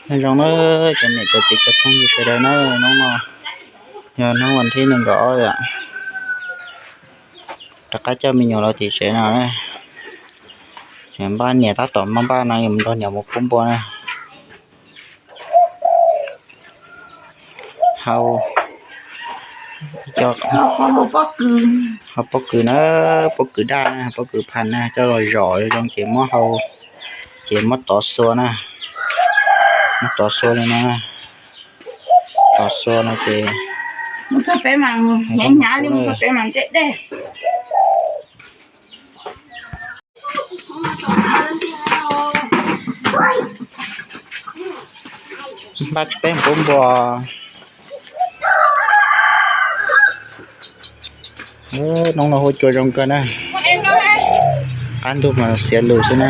Nyob zoo na cov niam cov txiv cov phooj ywg sawv daws na, hnub no yog hnub vas thib nees nkaum ob yom, rov qab coj me nyuam los tim tsev no. Npaj niam tab tom maj npaj no yuav nrog niam mus pub npua na. Hau, hau pob kws na, pob kws daj na, pob kws phas na, coj los zom zoo ces muab hau, ces muab tov xua na, muab tov xua li no, tov xua no ces mus txog pem mas hnyav hnyav li, mus txog pem mas ntse dej. Npaj tsis peb pub npua. Hnub no huab cua zoo kawg na. Qab ntug mas xiav lus xwb na.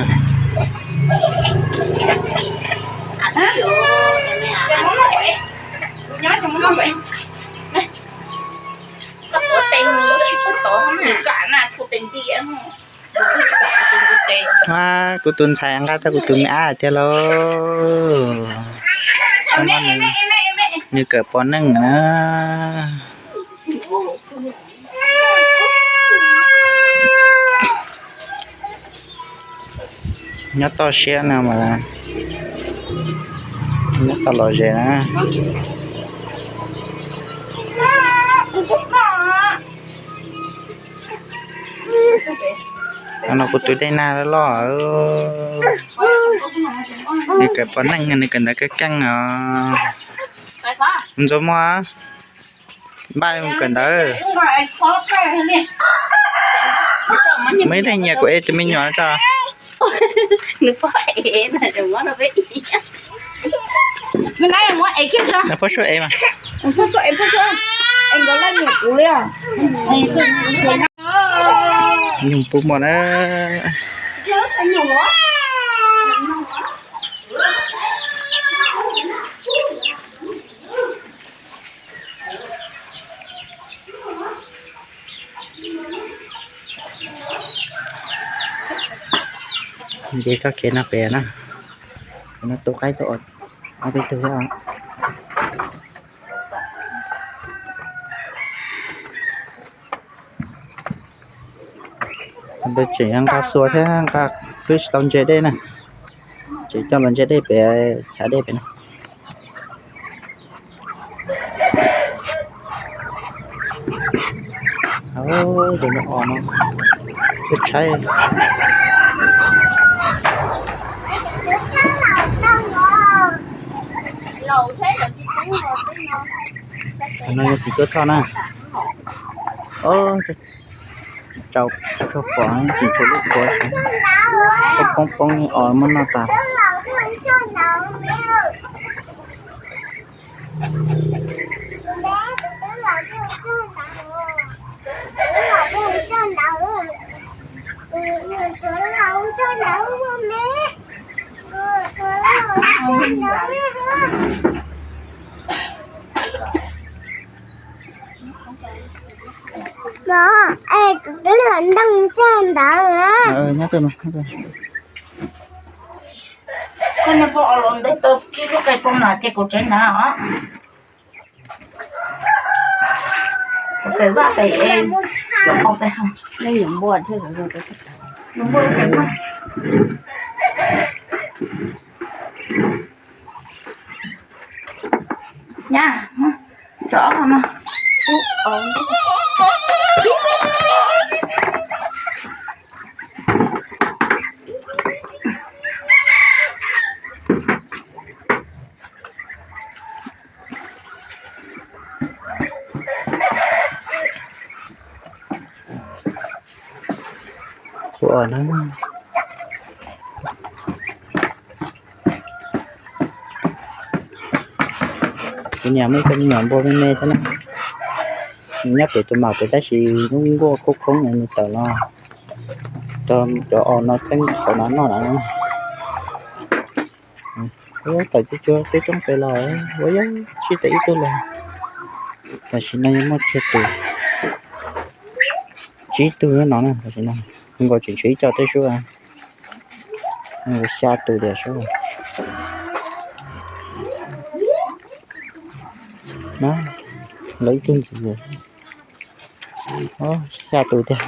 Kuv tus ntxhais nqa tau kuv tus me ab tiag lauj. Nws kawm pom neej na. Nyob toj siab no mas, nyob toj los zes na. No kuv tus dej nag loj, nws kawm pom neej, nws kawm ntawv keej keej os. Ntxuav muag, npaj mus kawm ntawv. Muaj ib leeg nyiam kuv ev tus me nyuam tso. Pob suab ev mas. Nyuj pub npua na. Nce txoj kev no pem na, no tu qaib tuaj ob peb tug thiab. Tseem nqa xua thiab nqa, twb tsis tau ntse dej na, tseem coj los ntse dej pem chav dej pem na. Tus no os no, tshaib. No yog txiv cuab thoj na. Tsis tshua pom, tseem tshuav lub qhuav, poob poob os muab noj tas. Tus twb los nrog tsag ntawd. Koj niag poj os los ntev tau kib lub qe poj mas ces kuv tsev ntawd os. Kuv pem vaj pem es, kuv pem hau. Nej nyuam npua thiab. Nyab, tso ob qho no. Kuv os na, kuv niam muaj ib co me nyuam npua me me thiab na. Nws nyob pem tus maum pem tab sis lub nkuaj khoob khoob no nws tawm los rau cov os no txeeb qhauv no noj lawm. Tawm coob coob pem los ua yog sib tawm ib tug los. Tam sim no yog muaj tsib tug, tsib tug no na, tam sim no nkaus tseem tshuav ib co tej sub, xya tus tiam sub. Na, lawv ib tug ntxiv, xya tus tiag.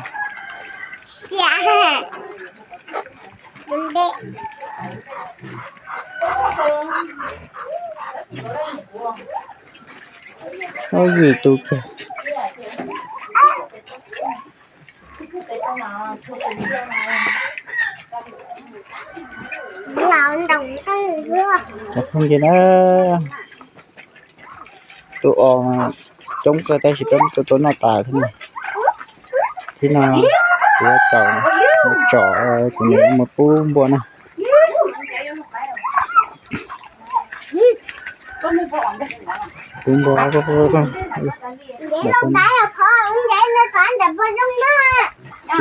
Ob yim tus kiag. Cov phooj ywg na, tus os coob kawg tab sis peb muab tua tua noj tas thiab na. Thiab no kuv yuav tsom, mus tsom, kuv niam mus pub npua na. Pub npua, tsis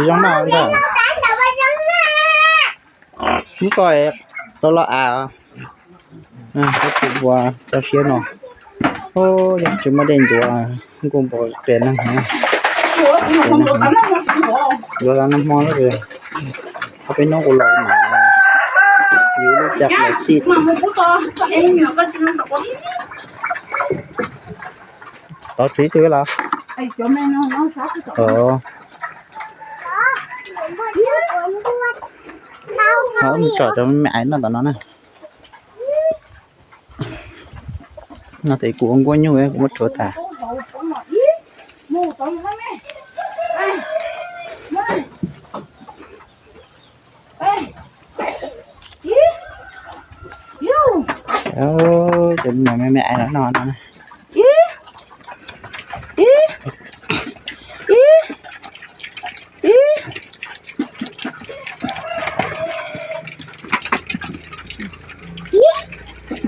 zoo noj ntag. Muab koj tau los av, koj tus npua tso siab no. Yog tsis muaj dej ntxuav, nkuj npua qias neeg heev. Ntxuav tas nag hmo lawm, ob peb hnub kuv los mam yuav lub caj los xij. Tod tsis ib tug los? Mus tsom cov me me aiv noj tom no na. No ces kuv ua nkuaj nyuj kuv muab rhuav tas. Cov me me aiv no no.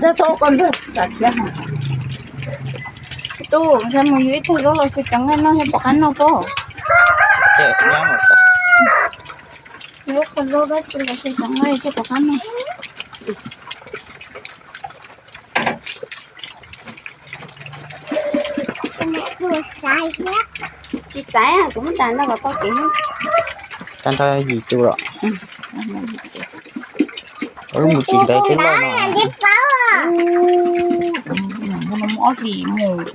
Ntawd tau koj nrog xav thiab. Tus ntxhais mus yuav ib tug zaub los xyaw cov nqaij noj thiab pom qab noj pob. Yuav ib qho zaub dab tsi los xyaw cov nqaij thiab pom qab noj. Tsis xaiv, kuv muab tas ntog kom tau kev. Tag nrho yim tus los. Lub mus tsis ntev twb loj no. Ob hlis mus.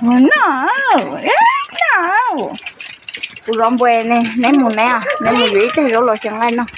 Noj, noj. Kuv zov npua ne, neb mus neb, neb mus yuav ib teg zaub los xyaw nqaij noj.